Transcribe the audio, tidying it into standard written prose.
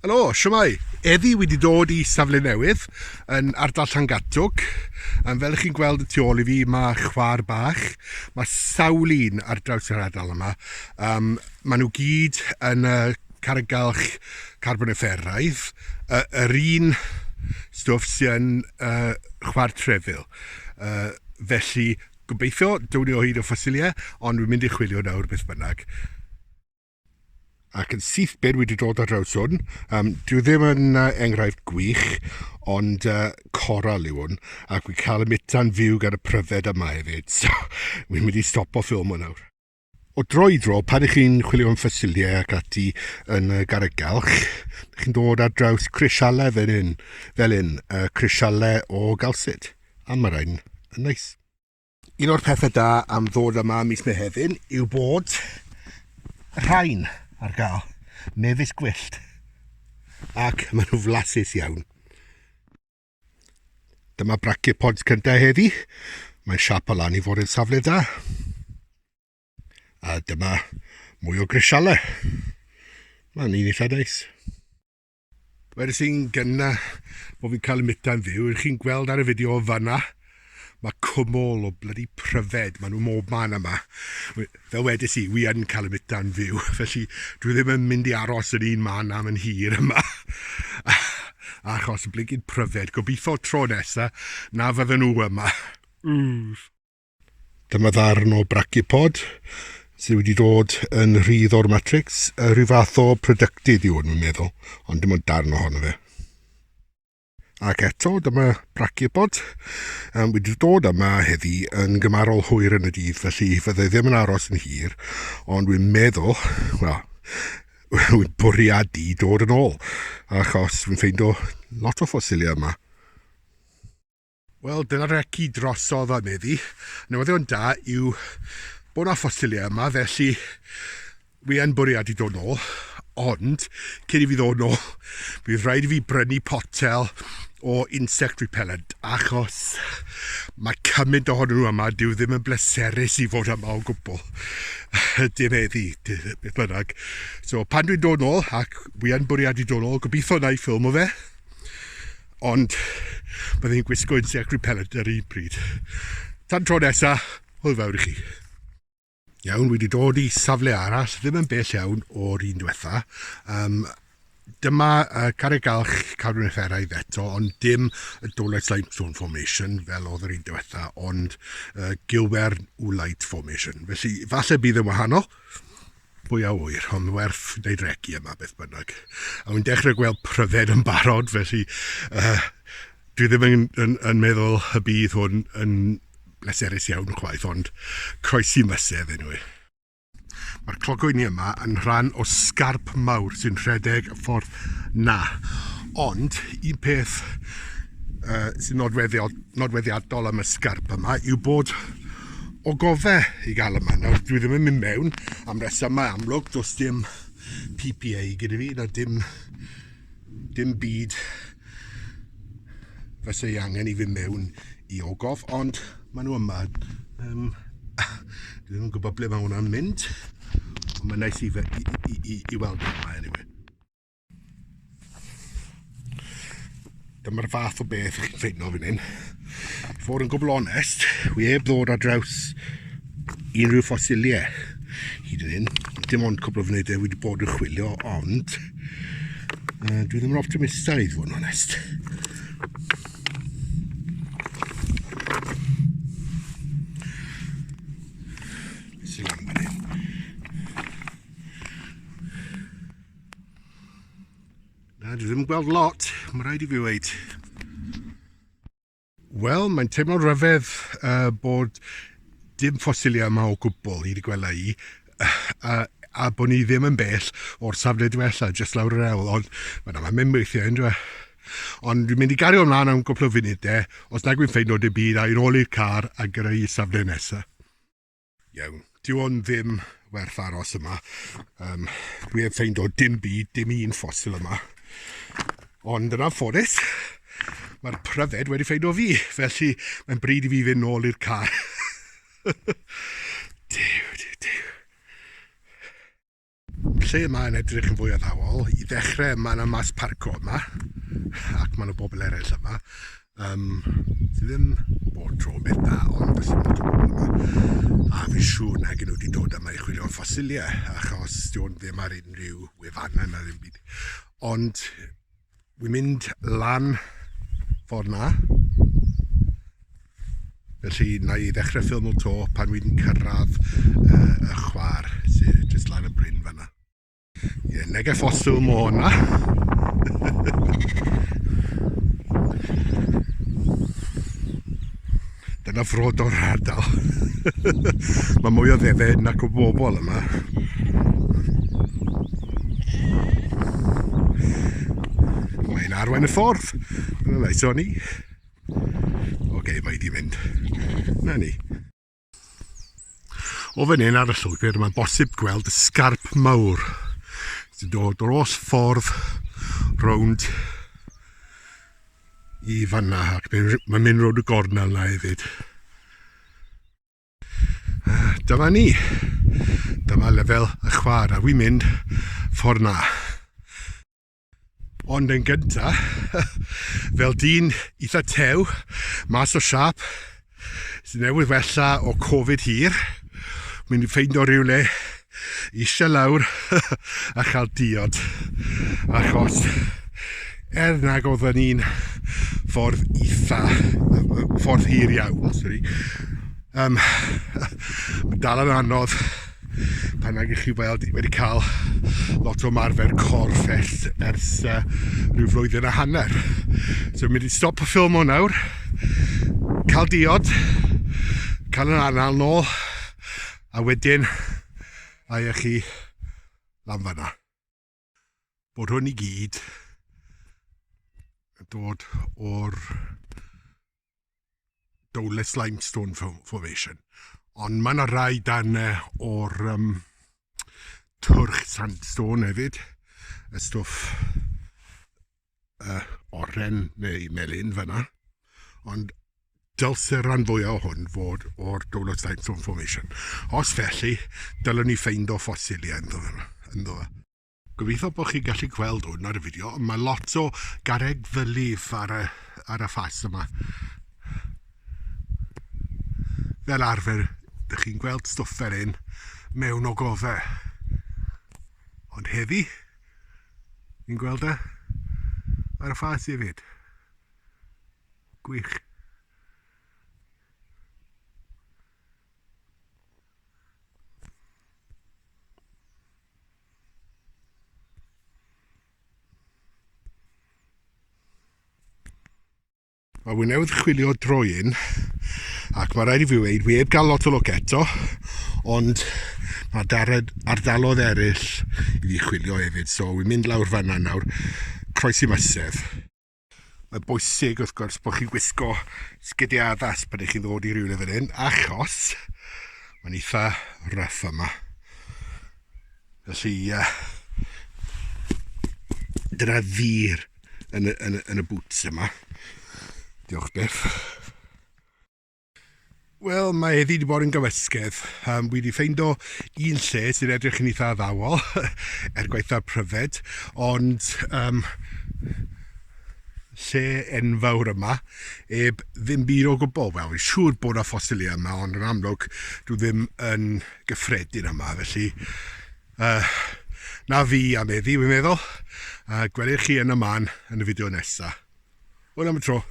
Helo, siwmai! Eddi wedi dod i safle newydd yn ardal Llangatwg. Um, fel ych chi'n gweld y tu ôl i fi, mae chwar bach. Mae sawl un ar draws yr ardal yma. Um, maen nhw gyd yn y carreg-galch carbonifferaidd. Uh, yr un stwff sy'n uh, chwar Trefil. Uh, felly, gobeithio, down ni o hyd o ffosiliau, ond dwi'n mynd i chwilio nawr beth bynnag. Ac yn syth bin wedi dod ar draws hwn. Um, dyw ddim yn uh, enghraifft gwych, ond uh, coral yw hwn. Ac wi'n cael y mita'n fyw gan y pryfed yma hefyd, so wi'n mynd i stopo ffilm o nawr. O dro i dro, pan ych chi'n chwilio am ffosiliau ac ati yn y garreg galch, chi'n dod ar draws crisialau fel hyn, fel hyn, uh, crisialau o galsit. A mae rhain yn neis. Un o'r pethau da am ddod yma mis Mehefin yw bod rhain ar gael, mefus gwyllt, ac maen nhw flasus iawn. Dyma brachiopods cyntaf heddi. Mae'n siap o lan i fod yn safle da. A dyma mwy o grisialau. Mae'n un eitha neis. Wedes i'n gynna bod fi'n cael y mita'n fyw, ych chi'n gweld ar y fideo fanna, mae cwmwl o blydi pryfed, maen nhw mob man yma. Fel wedes i, wi yn cael y mita'n fyw, felly dwi ddim yn mynd i aros yn un man am yn hir yma. Achos y blincin pryfed, gobeithio tro nesa na fydden nhw yma. Uff. Dyma ddarn o Brachipod sydd wedi dod yn rhydd o'r Matrix. Rhyw fath o producted yw hwn, dwi'n meddwl, ond dim ond darn ohono fe. Ac eto, dyma Brachipod. Um, wedi dod yma heddi yn gymarol hwyr yn y dydd, felly fyddai ddim yn aros yn hir, ond dwi'n meddwl, wel, dwi'n bwriadu dod yn ôl, achos dwi'n ffeindo lot o ffosiliau yma. Wel, dyna'r reci drosodd am heddi. Newyddion da yw bod 'na ffosiliau yma, felly wi yn bwriadu dod nôl, ond cyn i fi ddod nôl, bydd rhaid i fi brynu potel o insect repellent, achos mae cymaint ohonyn nhw yma, dyw ddim yn bleserus i fod yma o gwbl. Dim heddi, beth bynnag. So pan dwi'n dod nôl, ac wi yn bwriadu dod nôl, gobeithio na i ffilmo fe, Ond byddwn i'n gwisgo insect repellent ar un pryd. Tan tro nesa, hwyl fawr i chi. Iawn, wedi dod i safle arall, ddim yn bell iawn o'r un diwetha. Um, dyma uh, carreg galch carbonifferaidd eto, ond dim y Dowlais Limestone Formation fel oedd yr un diwetha, ond uh, Gilwern Oolite Formation. Felly, falle bydd yn wahanol. Pwy a ŵyr, ond werth wneud regi yma beth bynnag. A wy'n dechrau gweld pryfed yn barod, felly uh, dwi ddim yn, yn, yn meddwl y bydd hwn yn bleserus iawn chwaith, ond croesi mysedd anyway. Mae'r clogwyni yma yn rhan o sgarp mawr sy'n rhedeg y ffordd na. Ond un peth uh, sy'n nodweddiadol am y sgarp yma yw bod o gofe i gael yma. Nawr, dwi ddim yn mynd mewn am resymau amlwg, does dim PPA gyda fi, na dim, dim byd fysa i angen i fynd mewn i ogof, ond maen nhw yma. Um, dwi ddim yn gwybod ble mae hwnna'n mynd, ond mae'n neis i, i, i, i, i weld yma anyway. Dyma'r fath o beth chi'n ffeindio fan hyn. I fod yn gwbl onest, wi heb ddod ar draws unrhyw ffosiliau hyd yn hyn. Dim ond cwbl o funudau wedi bod yn chwilio, ond uh, dwi ddim yn optimistaidd, fod yn onest. Beth sy'n lan fan hyn? Na, dwi ddim yn gweld lot, mae rhaid i fi weid. Wel, mae'n teimlo'n rhyfedd uh, bod dim ffosiliau yma o gwbl, hyd y gwela i, a, a bod ni ddim yn bell o'r safle diwetha, jyst lawr yr hewl, ond mae'n ma mynd weithiau, yn dwi? Ond dwi'n mynd i gario ymlaen am gwpl o funudau, os nag wy'n ffeindo dim byd, a i'n ôl i'r car a gyrru i safle nesaf. Iawn. Dyw o'n ddim werth aros yma. Um, dwi heb ffeindo dim byd, dim un ffosil yma. Ond yn anffodus, mae'r pryfed wedi ffeindo fi, felly mae'n bryd i fi fynd nôl i'r car. Duw, duw, duw. Lle yma yn edrych yn fwy addawol. I ddechrau, mae yna maes parco yma, ac mae yna bobl eraill yma. Sydd ddim bob tro yn beth da, ond does dim lot o bobl yma. A fi'n siŵr nag nhw wedi dod yma i chwilio am ffosiliau, achos di hwn ddim ar unrhyw wefannau na ddim byd. Ond wi'n mynd lan ffordd na. Felly na i ddechrau ffilm o to pan wy'n cyrraedd y chwar sydd jyst lan y bryn fanna. Ie, yeah, nege ffosil mo hwnna. Dyna frod o'r ardal. Mae mwy o ddefed nac o bobl yma. Mae'n arwain y ffordd. Dyna nice o'n i. Oce, okay, mae di mynd. Na ni. O fan hyn ar y llwybr, mae'n bosib gweld y sgarp mawr sy'n dod dros ffordd rownd i fanna ac mae'n mynd rownd y gornel na hefyd. Dyma ni. Dyma lefel y chwar a wi'n mynd ffordd na. Ond yn gynta, fel dyn eitha tew, mas o siâp, sydd newydd wella o Covid hir, mynd i ffeindo rhywle eisiau lawr a chael diod. Achos er nag oedden ni'n ffordd eitha, ffordd hir iawn, sorry, mae dal yn anodd pan nag ych chi weld wedi cael lot o ymarfer corff ers, ers rhyw flwyddyn a hanner. So mynd i stop y ffilm o nawr, cael diod, cael yn anal nôl, a wedyn a i chi lan fanna. Bod hwn i gyd yn dod o'r Dowlais Limestone Formation. Ond mae yna rai darnau o'r twrch sandstone hefyd, y stwff oren neu melyn fyna. Ond dylse rhan fwyaf o hwn fod o'r Dowlais Limestone Formation. Os felly, dylwn ni ffeindo ffosiliau ynddo fe. Gobeithio bod chi'n gallu gweld hwn ar y fideo, ond mae lot o garreg ddylyf ar y, ar y ffas yma. Fel arfer, dych chi'n gweld stwff fel hyn mewn ogofau. Ond heddi, ni'n gweld e ar y ffas hefyd. Gwych. Mae wy newydd chwilio drwy un, ac mae rhaid i fi weid, wi heb gael lot o lwc eto, ond mae dared ardalodd eraill i fi chwilio hefyd, so wy'n mynd lawr fanna nawr, croesi mysedd. Mae'n bwysig wrth gwrs bod chi'n gwisgo sgidiau addas pan ych chi'n ddod i rywle fel hyn, achos mae'n eitha rough yma. Felly, dyna ddur yn y, yn, y, yn y boots yma. Diolch byth. Wel, mae heddi wedi bod yn gymysgedd. Wi wedi ffeindo un lle sy'n edrych yn eitha addawol, er gwaetha'r pryfed, ond lle enfawr yma, eb ddim byd o gwbl. Wel, fi'n siŵr bod 'na ffosiliau yma, ond yn amlwg dw ddim yn gyffredin yma, felly na fi am heddi, wi'n meddwl. Gwelir chi yn y man yn y fideo nesa. Hwyl am y tro.